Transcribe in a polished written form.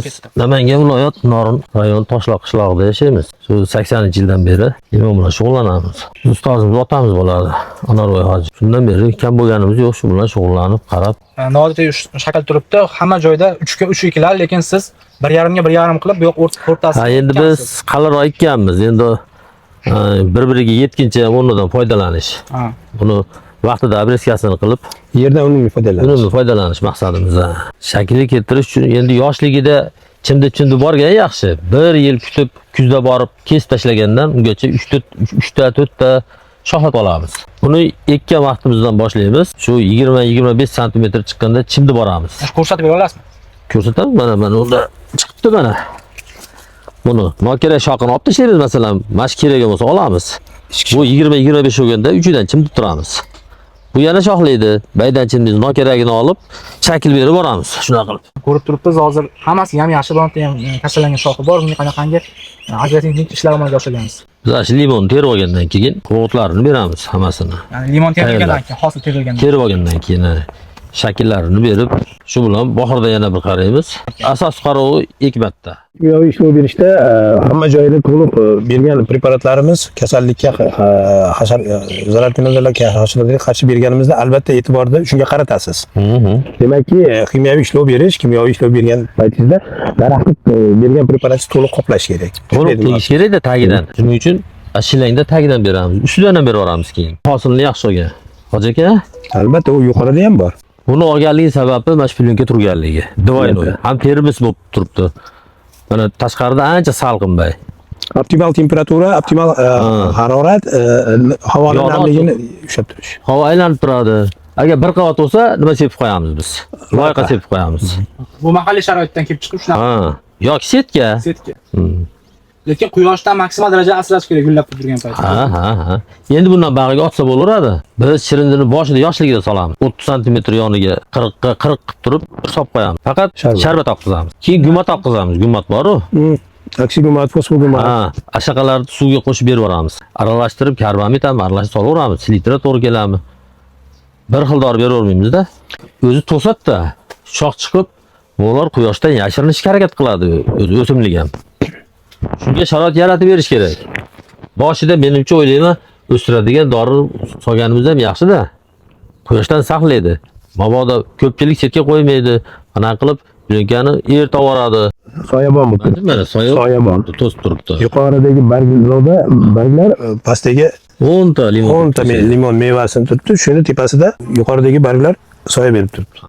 Biz Namangan viloyat Norin rayon Toshloq qishlog'ida yashaymiz. Shu 80-yildan beri limon bilan shug'ullanamiz. Ustozimiz otamiz bo'ladi, Anorboy hoji. Shundan beri kam bo'lganimiz yo'q, shu bilan shug'ullanib, qarab. Noodatiy shakl turibdi. Hamma joyda 3 ga 3 ekilar, lekin siz 1,5 ga 1,5 qilib bu yoq o'rtasida. Ha, endi biz qalinroq ekkanmiz. Endi bir-biriga yetguncha o'rnidan foydalanish. Ha. Buni vaqtida обрезка sini qilib, Yerdan unumli foydalanish. Unumli foydalanish maqsadimiz. Ha. Shaklga keltirish uchun endi yoshligida chimdi chimdi borgan yaxshi. Bir yil kutib kuzda borib kesib tashlagandan ungacha 3 3 ta 4 ta shoxlab olamiz. Buni ekkan vaqtimizdan boshlaymiz. Shu 20-25 santimetr chiqqanda chimdi boramiz. Shu ko'rsatib bera olasizmi? Ko'rsataman, mana unda chiqibdi mana. Buni nokerak shoxini olib tashlaymiz masalan, mana shu keragi bo'lsa olamiz. Bu 20-25 bo'lganda uchidan chimdib turamiz. Bu yana shoxlaydi. Baydan chimdiymiz, nokeragini olib, shakl berib boramiz. Shunaqa qilib. Ko'rib turibmiz hozir hammasi ham yaxshi, bironta ham kasallangan shoxi bor. Bunga qanaqangi agrotexnik ishlar amalga oshirgansiz? Biz shu limonni terib olgandan keyin o'g'itlarini beramiz hammasini. Ya'ni limon terilgandan Tayyorlab. keyin, hosil terilgandan. Terib olgandan keyin shakllarini berib, shu bilan bahorda yana bir qaraymiz. Asos qarovi ekmatda. Kimyoviy ishlov berishda hamma joyda to'liq bergan preparatlarimiz kasallikka, hashar zararkunandalarga, hasharotlarga qarshi berganimizda albatta e'tiborni shunga qaratasiz. Demakki, kimyoviy ishlov berish, kimyoviy ishlov bergan paytingizda daraxtni bergan preparatingizni to'liq qoplash kerak. To'liq tegish kerakda tagidan. Shuning uchun shilangda tagidan beramiz. Ustidan ham berib yuboramiz keyin. Hosilni yaxshi olgan. Hoji aka, Albatta u yuqorida ham bor. buni olganligi sababi mana shu plyonka turganligi. Двойной. Ham termiz bo'lib turibdi. Mana tashqarida ancha salqin bay. Optimal temperatura, optimal harorat, havoni Yoni namligini ushlab turish. Havo aylanib turadi. Agar bir qavat bo'lsa, nima sepib qo'yamiz biz? Loyqa sepib qo'yamiz. Bu mahalliy sharoitdan kelib chiqib shunaqa Ha, yoki setka. setka. Lekin quyoshdan maksimal darajada asrash kerak gullab turgan paytda. Ha. Endi bundan bag'iga otsa bo'laveradi. Biz shirindini boshida yoshligida solamiz. 30 santimetr yoniga 40 ga 40 qilib turib bir solib qo'yamiz. Faqat Sharbat. sharbat oqizamiz. Keyin gumat oqizamiz. Gumat bor-u. Oksigumat, fosfogumat. Ha, ashaqalarni suvga qo'shib berib yuboramiz. Aralashtirib karbamid ham aralashtirib solaveramiz. Litra to'g'ri keladimi? Bir xil dori beravermaymizda. O'zi to'satda shox chiqib, bular quyoshdan yashirinishga harakat qiladi o'zi o'simlik ham. Shunga sharoit yaratib berish kerak. Boshida menimcha o'ylayman, o'stiradigan dori solganimiz ham yaxshi-da. Quyoshdan saqlaydi. Mabodo ko'pchilik chetga qo'ymaydi. Ana qilib plyonкani erta yuboradi. Soyabon bu. Mana soya Soyabon. to'sib turibdi. Yuqoridagi barglarda barglar pastdagi 10 ta limon. 10 ta limon mevasini turibdi. Shuni tepasida yuqoridagi barglar soya berib turibdi.